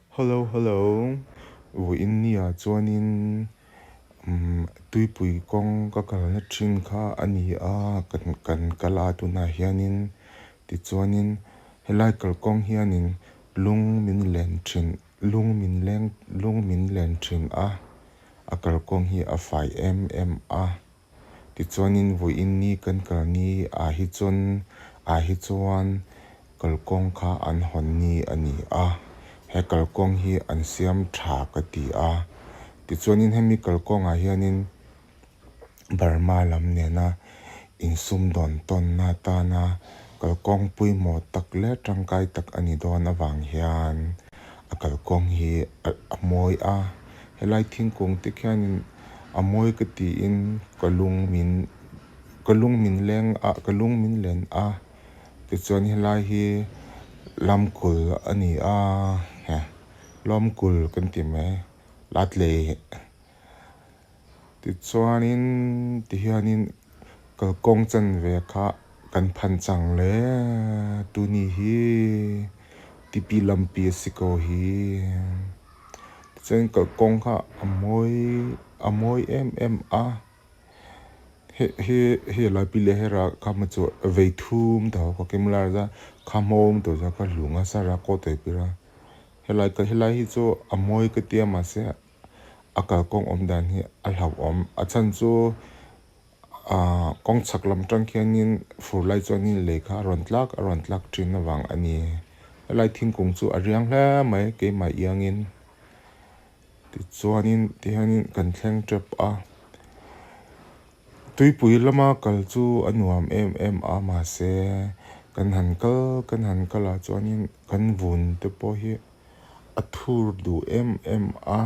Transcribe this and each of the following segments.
Hello hello, vawiin nia chuanin umm tuipui kawng ka kalna thin kha a ni a, kan kan kal a tunah hianin tichuanin helai kalkawng hianin lung min len thin lung min leng lung min len thin a, a kalkawng hi a fai em em a. Tichuanin vawiin ni kan kal ni ah hi chuan ah hi chuan kalkawng kha an hawn ni a ni a, he kalkawng hi an siam tha ka ti a. Tichuanin hemi kalkawngah hianin Burma lam nena insumdawn tawnna atana kalkawng pawimawh tak leh tangkai tak a ni dawn avang hian a kalkawng hi a mawi a, helai thingkung te khianin A mawi ka tiin ka lung min ka lung min leng a ka lung min len a tichuan helai hi lamkul a ni a he lawmkul kan ti mai latlei tichuanin tihianin kalkawng chanve kha kan phan chang le tuni hi tipi lampi a si ko hi. Tichuan kalkawng kha a mawi a mawi em em a he he hei lai pi leh hera kha ma chu vei thum ta ho kim lai za kha hmawm tawh za kha hlung a sara kaw tawih pir a helai ka helai hi chu a mawi ka tia mahse a kalkawng awm dan hi a hlauhawm a chhan chu Ahh kawng chhak lam tang khianin fur lai chuanin lei kha a rawn tlak a rawn tlak thin avang a ni. Helai thingkung chu a riang hle mai keimah iangin tichuanin tihianin kan thleng tep a. Tuipui lama kal chu a nuam em em a mahse kan han kal kan han kal ah chuanin kan vun te pawh hi a thur duh em em a.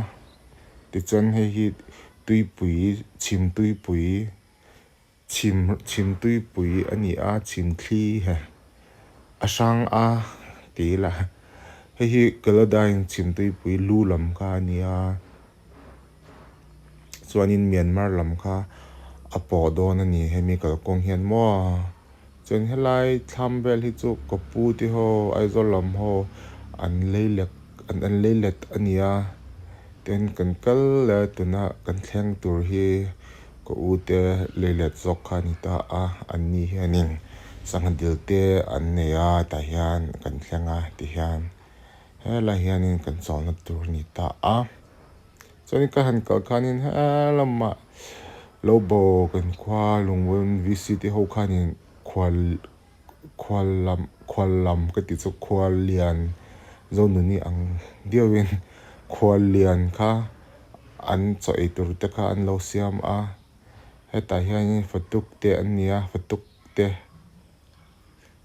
Tichuan hei hi tuipui chhim tuipui chhim chhim tuipui a ni a chhim thli he a hrang a ti ila hei hi Kolodyne chhim tuipui lu lam kha a ni a chuanin Myanmar lam kha a pawh dawn a ni hemi kalkawng hian maw chuan helai thlam vel hi chu ka pu te ho Aizawl lam ho an lei lek an lei let a ni a. Tin kan kal leh tuna kan thleng tur hi ka u te lei let zawk kha a ni ta a, an ni hianin sangha dil te an nei a tah hian kan thleng a tihian helai hianin kan chawlhna tur a ni ta a. Chuanin ka han kal khanin helamah lo bo kan khua Lungvun VC te ho khanin khual Khual lam khual lam ka tih chu khual lian Zonuni ang deuhin khual lian kha an chaw ei tur te kha an lo siam a hetah hianin fatuk te an ni a fatuk te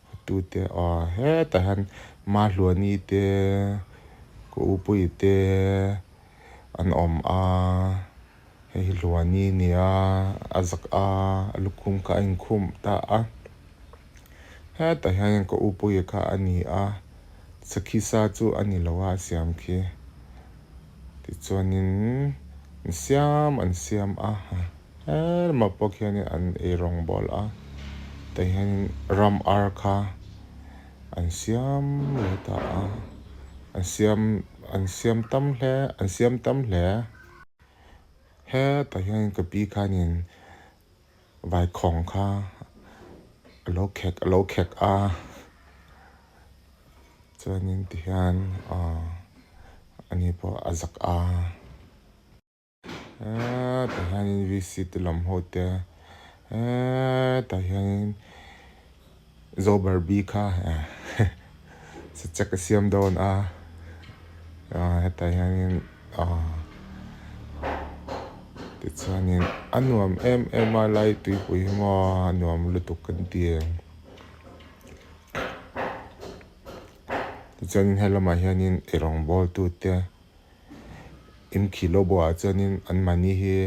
fatu te aw hetah hian Mahluani te ka upui te an awm a. Hei hi Hluani a ni a, a zak a, a lukhum kha a inkhum ta a. Hetah hian ka u Puia kha a ni a, sakhi sa chu a ni lo a, a siam khi. Tichuanin an siam an siam a, helamah pawh khianin an ei rawngbawl a, tah hianin ram ar kha an siam leh ta a, an siam an siam tam hle an siam tam hle. Hetah hian ka pi khanin vaikhawng kha a lo khek a lo khek a chuanin tihian aw ani pawh a zak a hetah hianin VC te lam ho te hetah hianin. Zo Barbie kha sachek a siam dawn a hetah hianin tichuanin a nuam em em a lai tuipui hi maw a nuam lutuk kan ti tichuanin helamah hianin eirawngbawl tute inkhih loh buah chuanin anmahni hi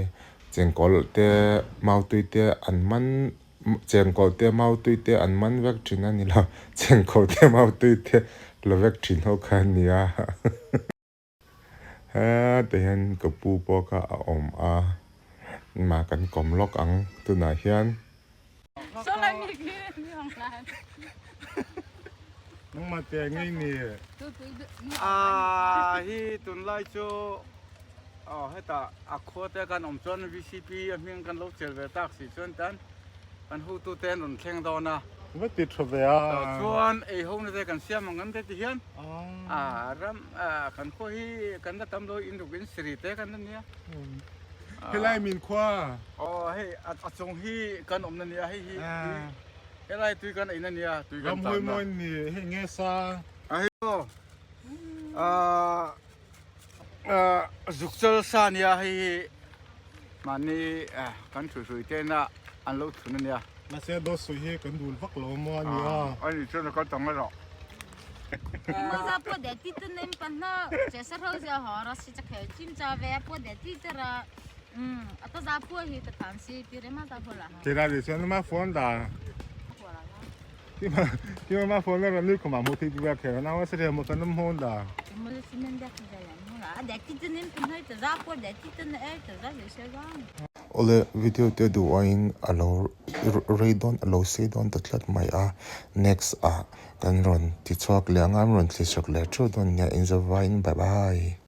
chengkawl te mautui te an man. Chengkawl te mautui te an man vek thin a ni lo, chengkawl te mautui te la vek thin ho kha a nia. Hetah hian ka pu pawh kha a awm a, mah kan kawm lawk ang tunah hian. Nangmah te ngei ni. hi tunlai chu aw hetah a khua te kan awm chuan VCP a hming kan lo chel ve tak si chuan tan kan hotu te an rawn thleng dawn a. Va ti tha ve a. Chuan ei ho na te kan siam ang an te ti hian a ram kan khua hi kan la tam lo in ruk in siri te kan la nia. Helai min khua. Aw hei a chung hi kan awmna nia hei hi helai tui kan eina nia tui kan Ram hawi mawi ni hei nge sa. A hei aw zukchal sa nia hei hi mahni kan hrui hrui tena an lo thun a nia. Mahse dawt sawi hi kan dul vak lo maw a nia. A nih chuan a kal tang a rawh. Chera ri chuan ma phone da. Ti ma phone na ran ni khuma mu thi bi khe na wa se mo kan mo da. Awle video te duh aiin a lo rei dawn a lo sei dawn ta tlat mai a next ah kan rawn ti chhuak leh ang a an rawn thli chhuak leh theuh dawn nia inzavaiin bye bye.